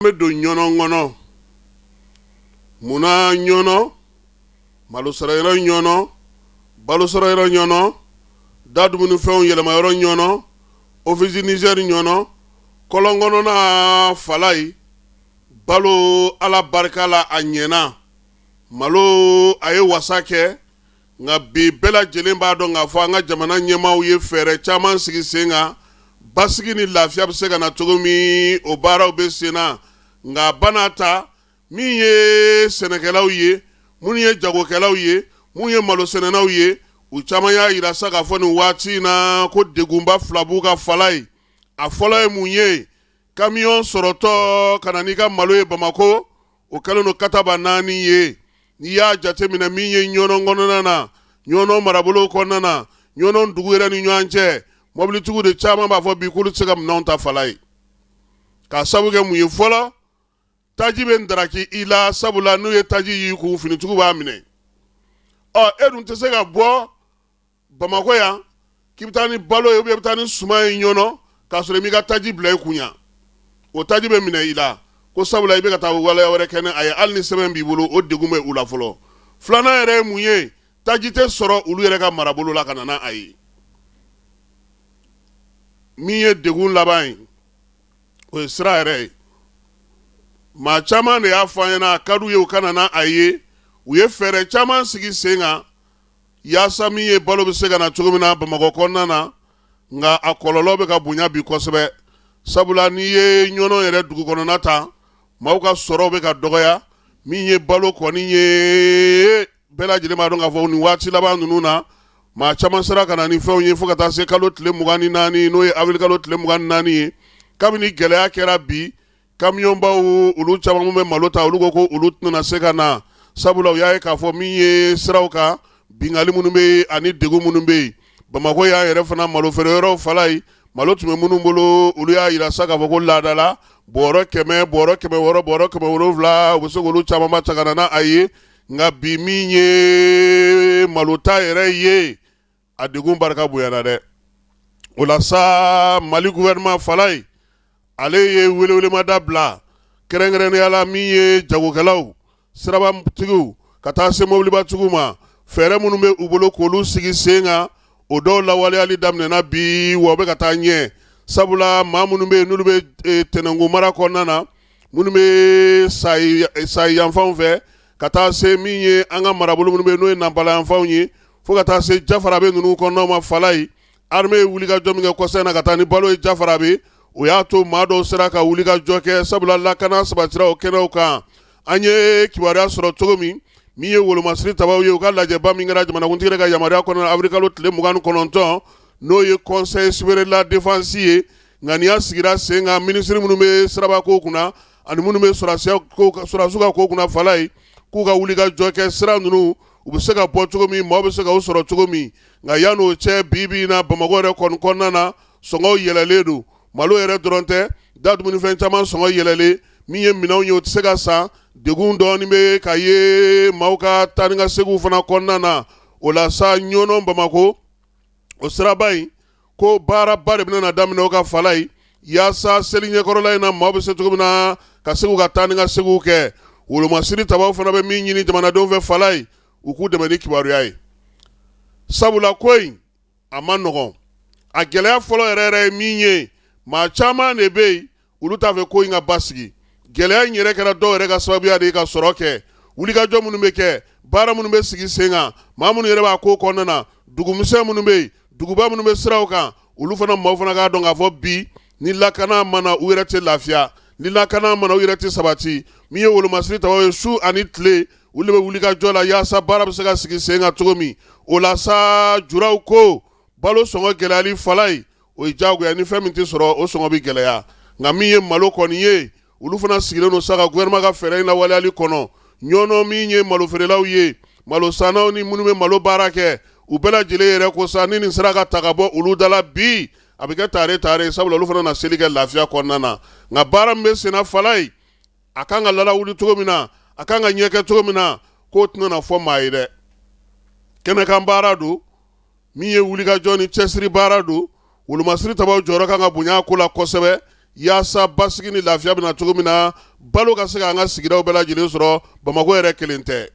Bɛ don Ɲɔnɔ kɔnɔ. Munna Ɲɔnɔ? Malo sɔrɔyɔrɔ Ɲɔnɔ, balo sɔrɔyɔrɔ Ɲɔnɔ, da dumunifɛnw yɛlɛmayɔrɔ Ɲɔnɔ, Office Niger Ɲɔnɔ, kɔlɔn kɔnɔna Falayi. Balo, Ala barika la, a ɲɛna. Malo, a ye wasa kɛ. Nka bi, bɛɛ lajɛlen b'a dɔn k'a fɔ an ka jamana ɲɛmaaw ye fɛɛrɛ caman sigi sen kan, basigi ni lafiya bɛ se ka na cogo min, o baaraw bɛ sen na. Nka bana ta min ye sɛnɛkɛlaw ye, minnu ye jagokɛlaw ye, minnu ye malosɛnɛnaw ye, u caman y'a jira sa k'a fɔ nin waati in na ko degunba fila b'u kan Falayi. A fɔlɔ ye mun ye? Kamiyɔn sɔrɔtɔ ka na n'i ka malo ye Bamakɔ, o kɛlen don kataba naani ye. N'i y'a jateminɛ, min ye Ɲɔnɔ kɔnɔna na, Ɲɔnɔ marabolo kɔnɔna na, Ɲɔnɔ dugu yɛrɛ ni ɲɔgɔn cɛ, mɔbilitigiw de caman b'a fɔ bi k'olu tɛ se ka minɛnw ta Falayi, k'a sabu kɛ mun ye? Fɔlɔ, taji bɛ ndaraki i la, sabula n'u ye taji y'i kun, finitigiw b'a minɛ. Ɔ, e dun tɛ se ka bɔ Bamakɔ yan k'i bɛ taa ni balo ye ou bien i bɛ taa ni suman ye Ɲɔnɔ k'a sɔrɔ i m'i ka taji bila i kun yan. O taji bɛ minɛ i la ko sabula i bɛ ka taa waleya wɛrɛ kɛ ni a ye, hali ni sɛbɛn b'i bolo. O degun bɛ u la fɔlɔ. Filanan yɛrɛ ye mun ye? Taji tɛ sɔrɔ olu yɛrɛ ka marabolo la ka na n'a ye. Min ye degun laban ye, o ye sira yɛrɛ ye. Maa caman de y'a fɔ an ɲɛna, a ka d'u ye u ka na n'a ye. U ye fɛɛrɛ caman sigi sen kan yaasa min ye balo bɛ se ka na cogo min na Bamakɔ kɔnɔna na, nka a kɔlɔlɔ bɛ ka bonya bi kosɛbɛ, sabula n'i ye Ɲɔnɔ yɛrɛ dugu kɔnɔna ta, maaw ka sɔrɔ bɛ ka dɔgɔya. Min ye balo kɔni ye, bɛɛ lajɛlen b'a dɔn k'a fɔ nin waati laban ninnu na, maa caman sera ka na ni fɛnw ye fo ka taa se kalo tile 24, n'o ye avril kalo tile 24 ye. Kabini gɛlɛya kɛra bi, Kamiyɔnbaw olu caman bɛ malo ta, olu ko ko olu tɛna se ka na, sabula u y'a ye k'a fɔ min ye siraw kan binkanni minnu bɛ yen ani degun minnu bɛ yen Bamakɔ yan yɛrɛ fana. Malo feere yɔrɔw Falayi, malo tun bɛ minnu bolo, olu y'a jira sa k'a fɔ ko laada la, bɔrɔ 100, bɔrɔ 600, bɔrɔ 700, u bɛ se k'olu camanba ta ka na n'a ye. Nka bi, min ye malo ta yɛrɛ ye, a degun barika bonyana dɛ. O la sa, Mali gouvernement Falayi, ale ye welewelemada bila, kɛrɛnkɛrɛnnenya la min ye jagokɛlaw, sirabatigiw, ka taa se mobilibatigiw ma. Fɛɛrɛ minnu bɛ u bolo k'olu sigi sen kan, o dɔw lawaleyali daminɛna bi, wa u bɛ ka taa ɲɛ, sabula maa minnu bɛ yen n'olu bɛ Tɛnɛnkun mara kɔnɔna na, minnu bɛ sayi yanfanw fɛ, ka taa se min ye an ka marabolo minnu bɛ yen n'o ye Nanpala yanfanw ye, fo ka taa se Jafarabe ninnu kɔnɔnaw ma Falayi, armée ye wulikajɔ min kɛ kɔsa in na ka taa ni balo ye Jafarabe, o y'a to maa dɔw sera ka wulikajɔ kɛ, sabula lakana sabatira o kɛnɛw kan. An ye kibaruya sɔrɔ cogo min, min ye wolomasiri tabaw ye, u ka lajɛba min kɛra jamanakuntigi yɛrɛ ka yamaruya kɔnɔ avril kalo tile 29, n'o ye Conseil supérieur de la défense ye, ŋaniya sigira sen kan, minisiri minnu bɛ sirabako kunna ani minnu bɛ sɔrɔdasiw ka ko kunna Falayi, k'u ka wulikajɔ kɛ sira ninnu u bɛ se ka bɔ cogo min, maaw bɛ se ka u sɔrɔ cogo min. Nka yan'o cɛ, bi bi in na, Bamakɔ yɛrɛ kɔni kɔnɔna na, sɔngɔw yɛlɛlen don. Malo yɛrɛ dɔrɔn tɛ, da dumunifɛn caman sɔngɔ yɛlɛlen. Min ye minɛnw ye, o tɛ se ka san. Degun dɔɔnin bɛ ka ye maaw ka taa ni ka seginw fana kɔnɔna na. O la sa, Ɲɔnɔ Bamakɔ o siraba in ko baaraba de bɛna daminɛ o ka Falayi, yaasa seli ɲɛkɔrɔla in na, maaw bɛ se cogo min na ka se k'u ka taa ni ka seginw kɛ. Wolomasiri tabaw fana bɛ min ɲini jamanadenw fɛ Falayi, u k'u dɛmɛ ni kibaruya ye, sabula ko in a man nɔgɔn. A gɛlɛya fɔlɔ yɛrɛ yɛrɛ ye min ye, maa caman de bɛ yen, olu t'a fɛ ko in ka basigi. Gɛlɛya in yɛrɛ kɛra dɔw yɛrɛ ka sababuya de ye ka sɔrɔ kɛ. Wulikajɔ minnu bɛ kɛ, baara minnu bɛ sigi sen kan, maa minnu yɛrɛ b'a ko kɔnɔna na, dugumisɛn minnu bɛ yen, duguba minnu bɛ siraw kan, olu fana maaw fana k'a dɔn k'a fɔ bi, ni lakana ma na, u yɛrɛ tɛ lafiya. Ni lakana ma na, u yɛrɛ tɛ sabati. Min ye wolomasiri tabaw ye, su ani tile, olu de bɛ wulikajɔ la yaasa baara bɛ se ka sigi sen kan cogo min. O la sa, juraw ko balo sɔngɔ gɛlɛyali Falayi, o ye diyagoya. Ni fɛn min tɛ sɔrɔ, o sɔngɔ bɛ gɛlɛya. Nka min ye malo kɔni ye, olu fana sigilen don sa ka gouvernement ka fɛɛrɛ in lawaleyali kɔnɔ. Ɲɔnɔ, min ye malofeerelaw ye, malo sannaw ni minnu bɛ malo baara kɛ, u bɛɛ lajɛlen yɛrɛ ko sa, ni nin sera ka ta ka bɔ olu da la bi, a bɛ kɛ tare tare, sabula olu fana na seli kɛ lafiya kɔnɔna na. Nka baara min bɛ senna Falayi, a kan ka lalawuli cogo min na, a kan ka ɲɛkɛ cogo min na, k'o tɛna fɔ maa ye dɛ. Kɛnɛkan baara don, min ye wulikajɔ ni cɛsiri baara don. Wolomasiri tabaw jɔyɔrɔ kan ka bonya ko la kosɛbɛ. yaasa basigi ni lafiya bɛ na cogo min na, balo ka se k'an ka sigidaw bɛɛ lajɛlen sɔrɔ. Bamakɔ yɛrɛ kelen tɛ.